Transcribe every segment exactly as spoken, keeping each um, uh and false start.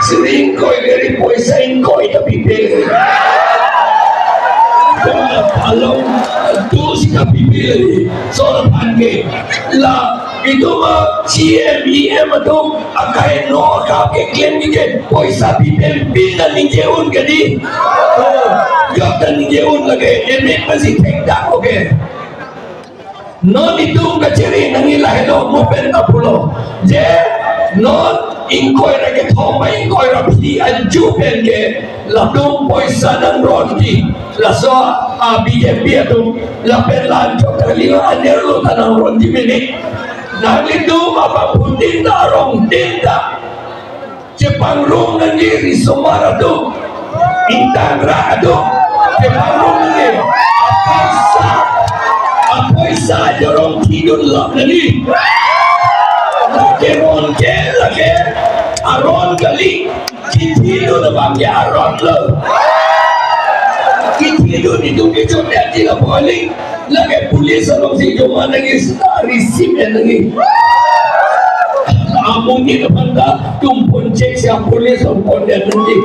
Suri ingkoi kali, poisa ingkoi ta pipe. Along tu si ta pipe kali. So aphan ke la itum a C M, E M atum akai no akap keklem ke poisa pipe pin ta ningje un kali. Jok ta ningje un lake, emek pasi thekdak oke. Non itum kachiri nangji lahelo mo pen ta pulo. Je non ingkoi ra kethom ba ingkoi ra phli anju pen ke latum poisa nangronji. Laso a B J P atum lapen la anchot kali anerlo ta nangronji mene. Nanglitum abangphutin ta arongtin ta chepangrum nangji risomar atum, ingtang ra atum, chepangrum nangji. Apoisa, apoisa jorong thidun lap nangji. Lake ron ke, lake aron kali, kithidun abang ke aron lo. Kithidun itum kechot ya ti la poli. Lake police along si joma nangji sita receive nangji. Amonit aphan ta tumpon check si police along pon nangji.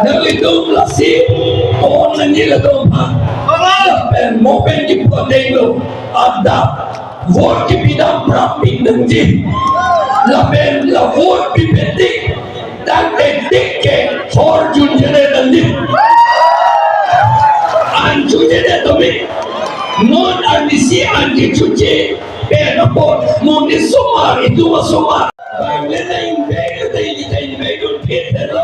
Nanglitum lasi pon nangji latum aphan. Lapen mo pen kipoteng lo. Adap vote kipidam prapin nangji. Lapen la vote pipetik. Tangte tik ke hor junjene nangji. An junjene tumi. Non arnisi an kechunje pen apot. Monit osomar, itum osomar. Bang le na ingbe, le ta ili ta ingbe dun pit lo.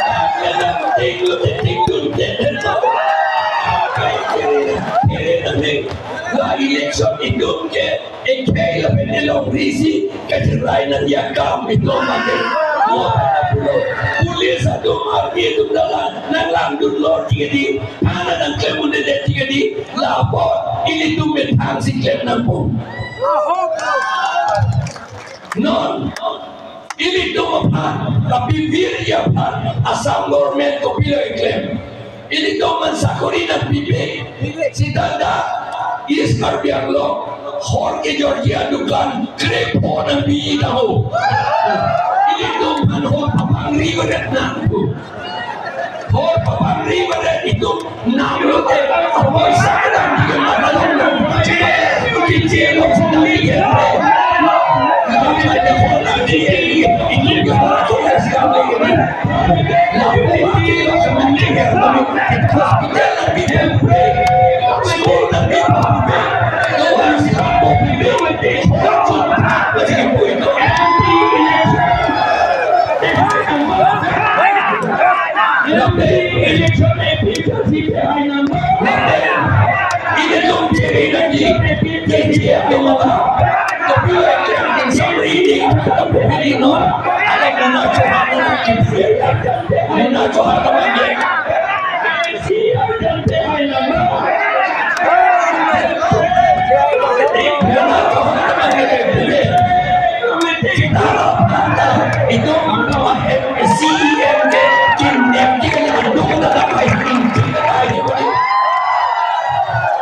Bang le na ting lo ta ting dun pit lo. Bang le na ting lo ta ting dun pit lo. La election itum ke ekhei lapen elongri si kachirai nangji akam itum mate. Mo pen ta pulo. Police atum, army atum ta la nanglangdun lor tik edi, thana nangklem un-edet tik edi, la apot ilitum methang si klem nangpo. Non ilitum aphan, tapi virji aphan Assam government kopilo keklem? Ilitum aphan sakori nangpipe. Sita ta East Karbi Anglong hor kejorji adukan krepho nangpi tahu. Ilitum aphan hor papangri varet nangpo. Hor papangri varet itum nanglo te, poisa kedam di ke mata long. Kiche lo sedang di ke. Itum ke hor nangpi itum ke hor ko sedang di ke.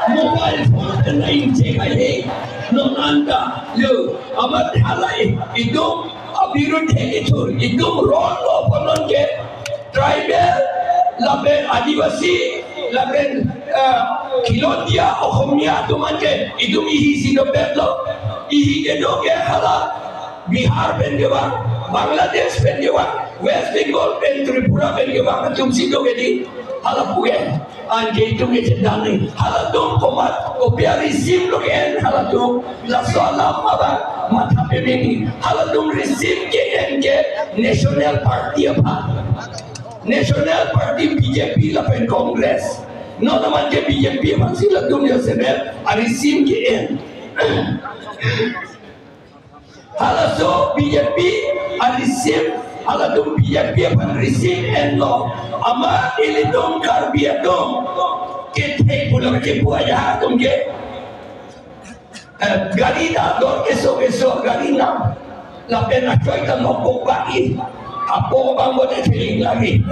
Mobile phone ta nang-ingchek ai he. Non anta lo, amat halai itum abirudhe kethur, itum ron lo pon non ke tribal, lapen Adivasi, lapen, eh, Khilonjia Okhomia atum an ke itum ihi si dopet lo. Ihi kedo ke hala Bihar pen kevang, Bangladesh pen kevang, West Bengal pen, Tripura pen kevang atum si do ke di, hala pu ke. Anke itum ke chedang ni, halatum komat, kopi a-regime lo ke-en halatum, laso alam abang matha peme nangji, halatum regime ke-en ke National Party aphan. National Party B J P lapen Congress. Non amat ke B J P aphan si latum ya sebet a-regime ke-en. Halaso B J P a-regime, halatum B J P aphan regime enlo. Amat ilitum Karbi atum kethek pulo kepu aja atum ke, eh, gari ta dor keso keso gari nam. Lapen achoi ta nokok bagi. Apo bang bote theling lagi.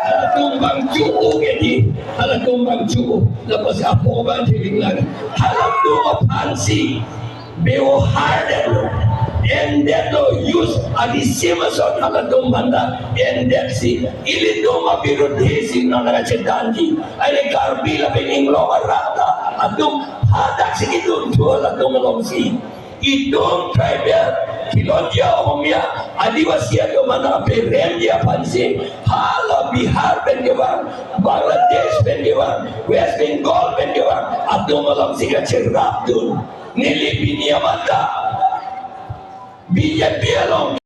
Halatum bang chuku ke di. Halatum bang chuku. Lapusi apo bang theling lagi. Halatum aphan si bewhar detlo. endetlo, use adi sim ason halatum aphan ta endetsi ilitum abirudhe si nang kachedanji. Are Karbi lapen Inglong arat ta atum hadak si kidunthu halatum alongsi. Itum tribal, Khilonjia Ohomia, Adivasi atum aphan peremji aphansi hala Bihar pen kevang, Bangladesh pen kevang, West Bengal pen kevang atum alongsi kacherapdun. Neli pini amata B J P along